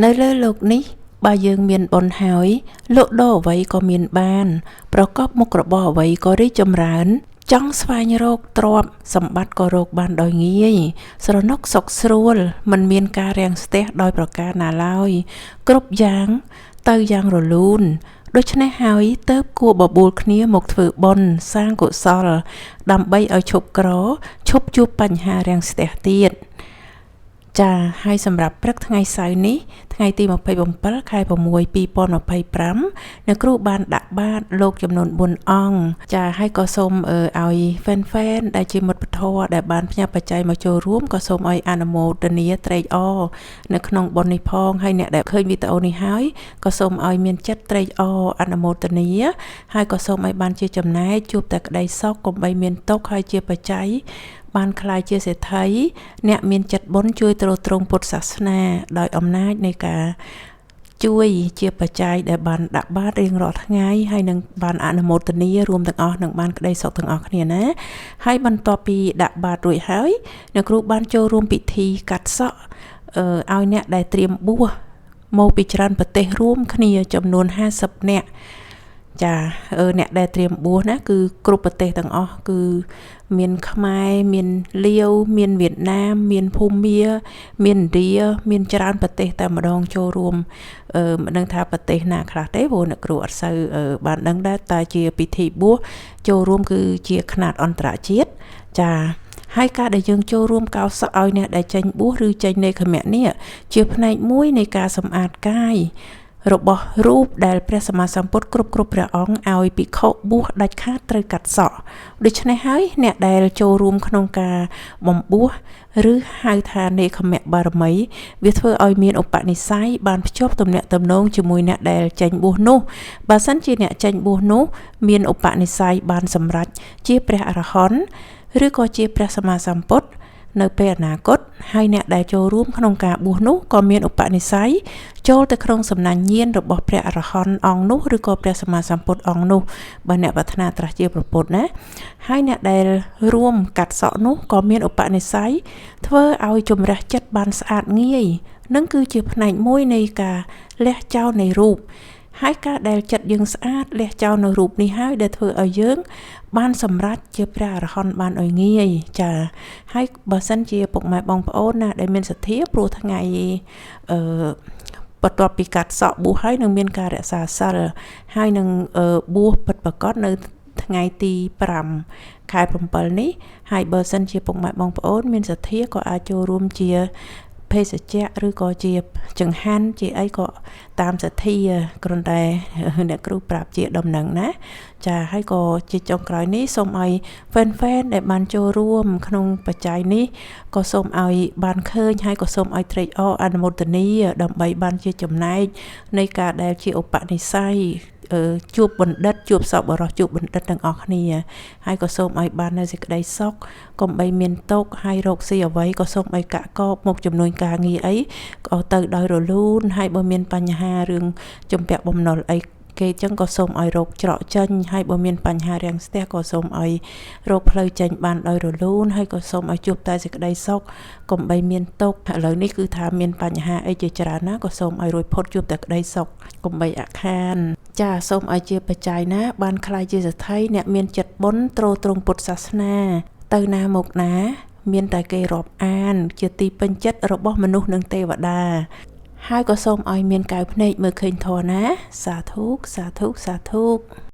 នៅលើលោកនេះបើយើងមានបុណ្យហើយលក់ដូរអ្វីក៏មានបាន ប្រកបមុខរបរអ្វីក៏រីកចម្រើន ចង់ស្វែងរកទ្រព្យសម្បត្តិក៏រកបានដោយងាយស្រណុកសុខស្រួលមិនមានការរាំងស្ទះដោយប្រការណាឡើយគ្រប់យ៉ាងទៅយ៉ាងរលូនដូច្នេះហើយទើបគួរបបួលគ្នាមកធ្វើបុណ្យសាងកុសល ដើម្បីឲ្យឈប់ក្រឈប់ជួបបញ្ហារាំងស្ទះទៀតចាហើយសម្រាប់ព្រឹកថ្ងៃសៅរ៍នេះថ្ងៃទី27ខែ6 2025អ្នកគ្រូបានដាក់បាតលោកចំនួន4អង្គចាហើយក៏សូមឲ្យ fan fan ដែលជាមិត្តពធដែលបានផ្ញើបច្ច័យមកចូលរួមក៏សូមឲ្យអនុមោទនាត្រេកអរនៅក្នុងបុណ្យនេះផងហើយអ្នកដែលឃើញវីដេអូនេះហើយក៏សូមឲ្យមានចិត្តត្រេកអរអនុមោទនាហើយក៏សូមឲ្យបានជាចំណែកជួបតែក្តីសុខកុំបីមានទុក្ខហើយជាបច្ច័យបានក្លាយជាសេដ្ឋីអ្នកមានចិត្តបុណ្យជួយទ្រទ្រង់ពុទ្ធសាសនាដោយអំណាចនៃការជួយជាបច្ច័យដែលបានដាក់បាតរៀងរាល់ថ្ងៃហើយនឹងបានអនុមោទនារួមទាំងអស់នឹងបានក្តីសុខទាំងអស់គ្នាណាហើយបន្ទាប់ពីដាក់បាតរួចហើយអ្នកគ្រូបានចូលរួមពិធីកាត់សក់ឲ្យអ្នកដែលត្រៀមបួសមកពីច្រើនប្រទេសរួមគ្នាចំនួន50នាក់ចាអ្នកដែលត្រៀមបួសណាគឺគ្រប់ប្រទេសទាំងអស់គឺមានខ្មែរមានលាវមានវៀតណាមមានភូមាមានឥណ្ឌាមានច្រើនប្រទេសតែម្ដងចូលរួមមិនដឹងថាប្រទេសណាខ្លះទេព្រោះអ្នកគ្រូអត់សូវបានដឹងដែរតែជាពិធីបួសចូលរួមគឺជាខ្នាតអន្តរជាតិចាហើយការដែលយើងចូលរួមកោសក់ឲ្យអ្នកដែលចេញបួសឬចេញនៃខមៈនេះជាផ្នែកមួយនៃការសម្អាតកាយរបស់រូបដែលព្រះសម្មាសម្ពុទ្ធគ្រប់គ្រប់ព្រះអង្គឲ្យភិក្ខុបួសដាច់ខាតត្រូវកាត់សក់ដូច្នេះហើយអ្នកដែលចូលរួមក្នុងការបំបួសឬហៅថានេខមៈបារមីវាធ្វើឲ្យមានឧបនិស្ស័យបានភ្ជាប់ទំនាក់ទំនងជាមួយអ្នកដែលចេញបួសនោះបើសិនជាអ្នកចេញបួសនោះមានឧបនិស្ស័យបានសម្រេចជាព្រះអរហន្តឬក៏ជាព្រះសម្មាសម្ពុទ្ធនៅពេលអនាគតហើយអ្នកដែលចូលរួមក្នុងការបួសនោះក៏មានឧបនិស្ស័យចូលទៅក្នុងសំណាញ់ញាណរបស់ព្រះអរហន្តអង្គនោះឬក៏ព្រះសម្មាសម្ពុទ្ធអង្គនោះបើអ្នកប្រាថ្នាត្រាស់ជាព្រះពុទ្ធណាហើយអ្នកដែលរួមកាត់សក់នោះក៏មានឧបនិស្ស័យធ្វើឲ្យជំរះចិត្តបានស្អាតងាយនឹងគឺជាផ្នែកមួយនៃការលះចោលនៃរូបហើយការដែលចិត្តយើងស្អាតលះចោលនៅរូបនេះហើយដែលធ្វើឲ្យយើងបានសម្រេចជាព្រះអរហន្តបានឲ្យងាយចាហើយបើសិនជាពុកម៉ែបងប្អូនណាដែលមានសទ្ធាព្រោះថ្ងៃបន្ទាប់ពីកាត់សក់បួសហើយនឹងមានការរក្សាសិលហើយនឹងបួសពិតប្រាកដនៅថ្ងៃទី5ខែ7នេះហើយបើសិនជាពុកម៉ែបងប្អូនមានសទ្ធាក៏អាចចូលរួមជាភេសជ្ជៈឬក៏ជាចង្ហាន់ជាអីក៏តាមសទ្ធាគ្រាន់តែអ្នកគ្រូប្រាប់ជាដំណឹងណាចាហើយក៏ជាចុងក្រោយនេះសូមឲ្យ fan fan ដែលបានចូលរួមក្នុងបច្ច័យនេះក៏សូមឲ្យបានឃើញហើយក៏សូមឲ្យត្រេកអរអនុមោទនាដើម្បីបានជាចំណែកនៃការដែលជាឧបនិស្ស័យជួបបណ្ឌិតជួបសប្បុរសជួបបណ្ឌិតទាំងអស់គ្នាហើយក៏សូមឲ្យបាននៅសេចក្តីសុខកុំបីមានទុក្ខហើយរកស៊ីអ្វីក៏សូមឲ្យកាក់កបមុខចំនួនការងារអីក៏ទៅដោយរលូនហើយបើមានបញ្ហារឿងជំពាក់បំណុលអីគេចឹងក៏សូមឲ្យរកច្រកចេញហើយបើមានបញ្ហារាំងស្ទះក៏សូមឲ្យរកផ្លូវចេញបានដោយរលូនហើយក៏សូមឲ្យជួបតែសេចក្តីសុខកុំបីមានទុក្ខឥឡូវនេះគឺថាមានបញ្ហាអីជាច្រើនណាក៏សូមឲ្យរួចផុតជួបតែក្តីសុខកុំបីអាខានចាសូមឲ្យជាបច្ច័យណាបានក្លាយជាសេដ្ឋីអ្នកមានចិត្តបុណ្យទ្រទ្រង់ពុទ្ធសាសនាទៅណាមកណាមានតែគេរាប់អានជាទីពេញចិត្តរបស់មនុស្សនិងទេវតាហើយក៏សូមឲ្យមានកែវភ្នែកមើលឃើញធម៌ណាសាធុសាធុសាធុ។